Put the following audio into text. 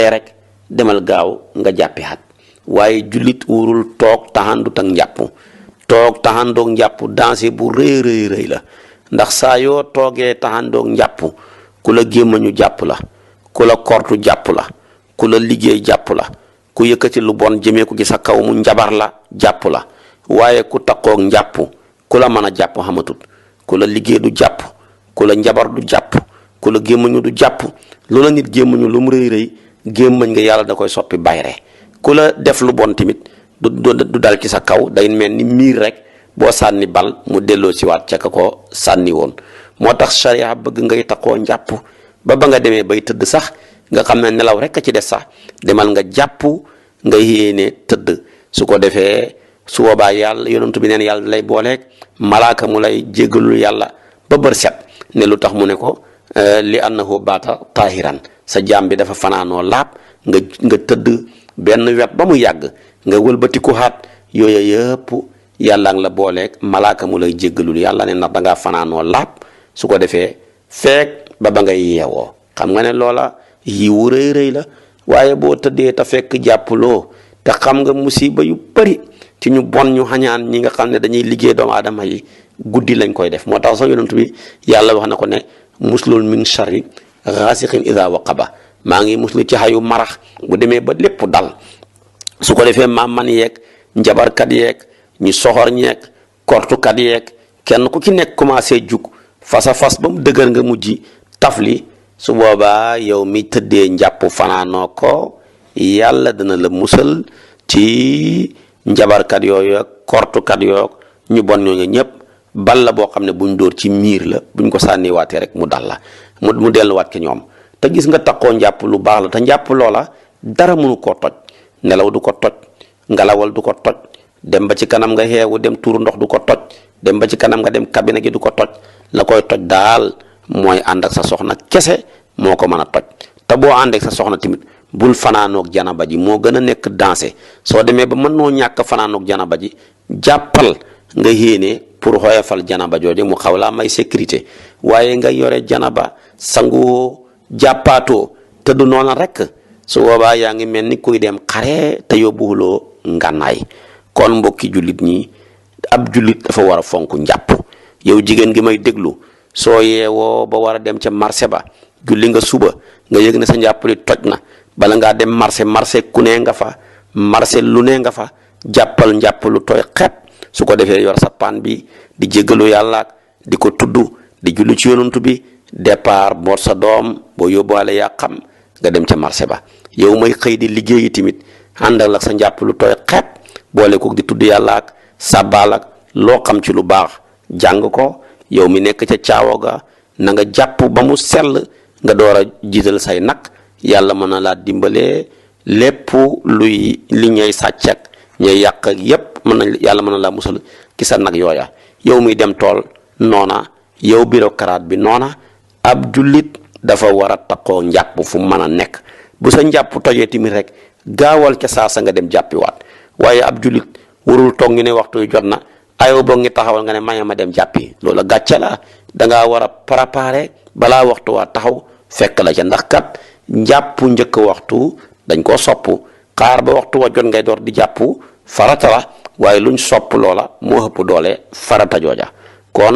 rek demal gaaw nga jàppi xat waaye jullit wurul toog taxandut ak njàpp toog taxandoog njàpp danger bu rëy rëy rëy la ndax saa yoo toogee taxandoog njàpp ku la gémmañu jàpp la ku la kortu jàpp la ku la liggéey jàpp la ku yëkkati lu bon jëmee ko ci sa kaw mu njabar la jàpp la waaye ku takkoog njàpp ku la mën a jàpp xamatut ku la liggéey du jàpp ku la njabar du jàpp ku la gémmañu du jàpp lu la nit gémmañu lu mu rëy rëy gémmañ nga yàlla da koy soppi bayre ku la def lu bon tamit du dal ci sa kaw day mel ni miir rek boo sànni bal mu delloo si waat ca ka ko sànni woon moo tax sharia bëgg ngay takkoo njàpp ba nga demee bay tëdd sax nga xam ne nelaw rek a ci des sax demal nga jàpp nga yéene tëdd su ko defee su boobaa yàlla yonentu bi neen yàlla lay booleeg malaaka mu lay jéggalul yàlla ba bër set ne lu tax mu ne ko li annahu baata taahiran sa jaam bi dafa fanaanoo laab nga tëdd benn wet ba mu yàgg nga wëlbatiku xaat yooyu yëpp yàlla ngi la booleeg malaaka mu lay jéggalul yàlla ne ndax da ngaa fanaanoo laab su ko defee feek ba ngay yeewoo xam nga ne loola yiwu rëy rëy la waaye boo tëddee te fekk jàppuloo te xam nga musiba yu bari ci ñu bon ñu xañaan ñi nga xam ne dañuy liggéey doomu aadama yi guddi lañ koy def moo tax sax yonent bi yàlla wax na ko ne muslul min sharri ghasiqin idha waqaba maa ngi muslu ci xayu marax bu demee ba lépp dal su ko defee man yeeg njabarkat yeeg ñu soxor ñeeg kortukat yeeg kenn ku ci nekk commencé jug fasa fas ba mu dëgër nga mujj tafli su boobaa yow mi tëddee njàpp fanaanoo ko yàlla dana la musal ci njabarkat yooyu ak kortukat yooyu ñu bon ñooñu ñëpp bal la boo xam ne buñ dóor ci miir la buñ ko sànniwaatee rek mu dal la mu delluwaat ki ñoom te gis nga takkoo njàpp lu baax la te njàpp loola dara mënu koo toj nelaw du ko toj ngalawal du ko toj dem ba ci kanam nga xeewu dem tuur ndox du ko toj dem ba ci kanam nga dem cabinet gi du ko toj la koy toj daal mooy ànd ak sa soxna kese moo ko mën a toj te boo ànd ak sa soxna tamit bul fanaanoog janaba ji moo gën a nekk dansé soo demee ba mën noo ñàkk fanaanoog janaba ji jàppal nga yéene pour xoyafal janaba jooju mu xaw laa may sécurité waaye nga yore janaba sangu jàppaatoo te du noona rek su boobaa yaa ngi mel ni kuy dem xare te yóbbuwuloo ngànnaay kon mbokki jullit ñi ab jullit dafa war a fonk njàpp yow jigéen gi may déglu soo yeewoo ba war a dem ca marché ba julli nga suba nga yëg ne sa njàpp li toj na bala ngaa dem marché ku ne nga fa marché lu ne nga fa jàppal njàpp lu tooy xepp su ko defee yor sa paan bi di jéggalu yàlla di ko tudd di julli ci yonantu bi départ boot sa doom boo yóbbuwaale yaa xam nga dem ca marché ba yow may xëy di liggéeyi tamit àndal ak sa njàpp lu tooy xepp boole ko di tudd yàlla ak sàbbaal ak loo xam ci lu baax jàng ko yow mi nekk ca caawa ga na nga jàpp ba mu sell nga door a jiital say nag yàlla mën na laa dimbalee lépp luy li ñay sàcc ak ñay yàq ak yépp yàlla mën na laa musal ki sa nag yooya yow muy dem tool noona yow bureaucrate bi noona ab jullit dafa war a takkoo njàpp fu mën a nekk bu sa njàpp tojee tamit rek gaawal ca saa sa nga dem jàppiwaat waaye ab jullit warul toog ñu ne waxtu yu jot na ayoo boog ngi taxawal nga ne ma dem jàppi loola gàcce la dangaa war a préparer balaa waxtu waa taxaw fekk la ca ndax kat njàpp njëkk waxtu dañ koo sopp xaar ba waxtu wa jot ngay door di jàpp farata la waaye luñ sopp loola moo ëpp doole farata jooja kon